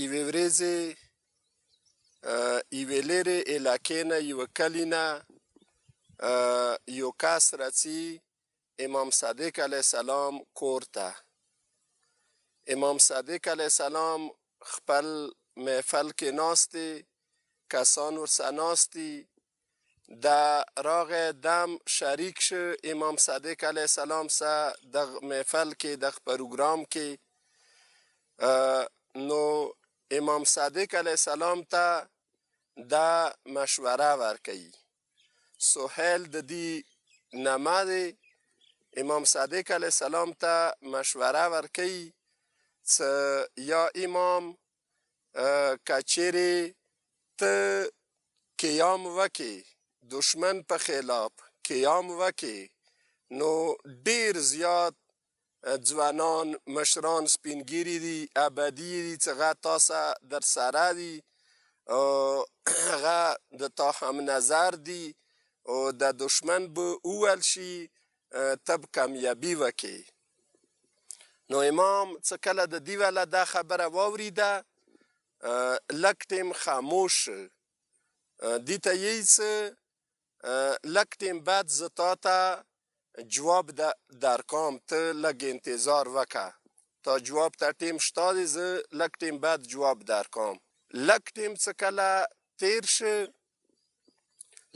یوې ورځې یوې لیرې علاقې نه، یوه کلي نه یو کس راځي امام صادق علیه السلام کور ته. امام صادق علیه السلام خپل محفل کې ناست دی، کسان ورسره ناست دي. دا راغی دم شریک شو امام صادق علیه السلام سره دغه محفل کې، دغه پروګرام کې. نو امام صادق علیه السلام ته دا مشوره ورکوي. سهیل د دې نمه دی، امام صادق علیه السلام ته مشوره ورکوي چې یا امام، که چیرې ته قیام وکې، دشمن په خلاف قیام وکې، نو ډیر زیات ځوانان، مشران، سپینګیري دي، ابدي دي چې هغه تا سره درسره دي، هغه د تا هم نظر دي، او د دشمن به وویل شي ته به کامیابي وکې. نو امام څه کله د دې والا دا خبره واوریده، لږ ټیم خاموش شو. دې ته یې څه لږ ټیم بعد زه تا ته جواب درکام، ته لږ انتظار وکه، تا جواب ته ټیم شته دی، زه لږ ټیم بعد جواب درکام. لږ ټیم څه کله تیر شو،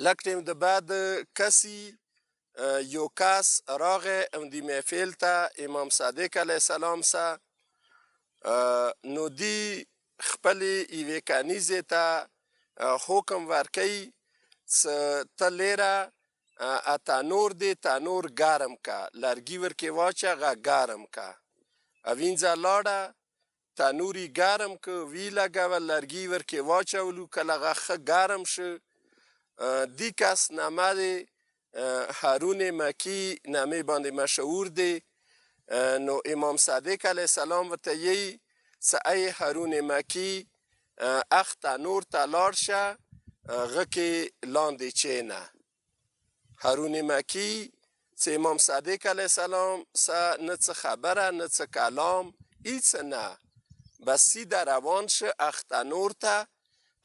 لږ ټیم د بعد کسی یو کس راغی همدې محفل ته امام صادق علیه السلام سره. نو دی خپلې یوې کنیزې ته حکم ورکوي چې ته لیره تنور دی، تنور ګرم که، لرګي ورکې واچه، هغه ګرم که. اوینځه لاړه، تنور یې ګرم که، وی لګول، لرګي ورکې واچولو. کله هغه ښه ګرم شو، دی کس نامه دی هارون مکی نامې باندې مشهور دی. نو امام صادق علیه السلام ورته یی چې ای هارون مکی، اخ تنور ته لاړ شه، هغه کې لاندې چینه. هارون مکی چې امام صادق علیه السلام سره نه څه خبره، نه څه کلام، هیڅ نه، بس سیده روان شه اخ تنور ته.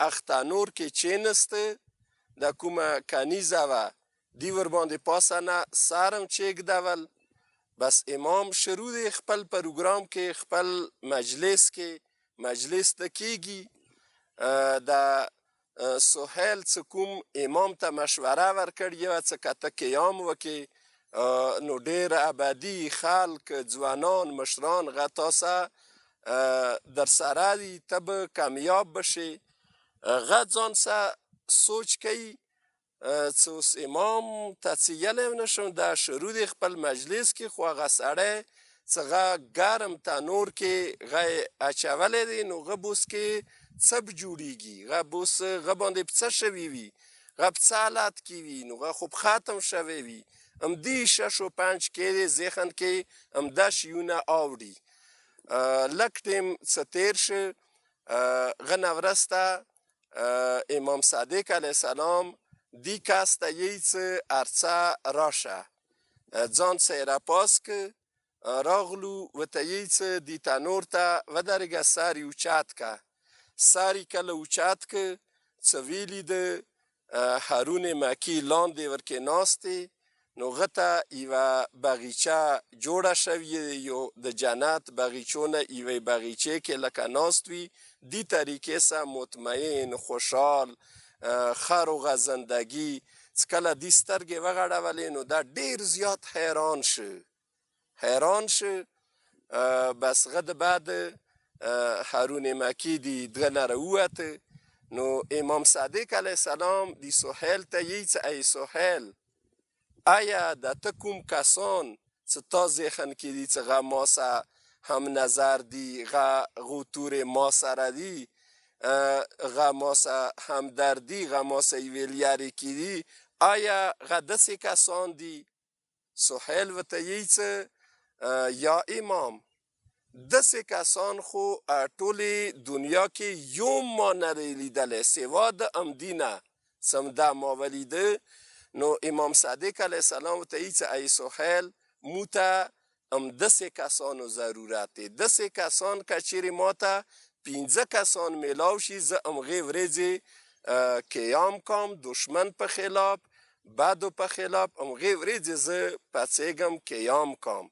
اخ تنور کې چینسته، د کومه کنیزه وه دی ورباندې پاسه نه سرم چېږدول. بس امام شروع دی خپل پروګرام کې، خپل مجلس کې، مجلس ته کیږي. د سهیل څه کوم امام ته مشوره ورکړې وه چې که ته قیام وکې، نو ډېر ابدي خلک، ځوانان، مشران هغه تا سره درسره دي، ته به کامیاب بشې. هغه ځان سره سوچ کوي چې اوس امام ته څه یلی هم نه شم، دا شروع دی خپل مجلس کې، خو هغه سړی چې هغه ګرم تنور کې هغه یې اچولی دی، نو هغه به اوس کې څه به جوړېږي، هغه به اوس هغه باندې په څه شوي وي، هغه په څه حالت کې وي، نو هغه خو به ختم شوی وي. همدې شش و پنج کې دی ذهن کې همدا شیونه اوړي. لږ ټیم څه تیر شو، هغه نه وروسته امام صادق علیه السلام دی کس ته یی څه ارڅه راشه، ځان څه یې راپاس که. راغلو، ورته یی څه دی تنور ته ودرېږه، سر یې اوچت که. سر یې کله اوچت که، څه ویې لیده هارون مکي لاندې ورکې ناست دی. نو هغه ته یوه باغیچه جوړه شوې، یو د جنت باغیچو نه یوې باغیچې کې لکه ناست وي، دې طریقې سره مطمئن، خوشحال، ښه روغه زندګي. چې کله دې سترګې وغړولې، نو دا ډیر زیات حیران شو، حیران شو. بس هغه د بعد هارون مکی دی دغه نه راووته. نو امام صادق علیه السلام دی سهیل ته یی چې ای سهیل، آیا د ته کوم کسان چې تا ذهن کې دي چې هغه ما سره هم نظر دي، هغه غوتورې ما سره دي، هغه ما سره همدردي، هغه ما سره یوې لیارې کې دي، آیا هغه داسې کسان دي؟ سهیل ورته یی چې یا امام، داسې کسان خو ټولې دنیا کې یو ما نه دی لیدلی سوا د همدې نه چې همدا ما ولیده. نو امام صادق علیه السلام ورته یی چې ای سهیل، مو ته همداسې کسانو ضرورت دی، داسې کسان که چیرې ما ته پنځه کسان میلاو شي، زه همغې ورځې قیام کوم دشمن په خلاف، بدو په خلاف، همغې ورځې زه پاڅېږم، قیام کوم.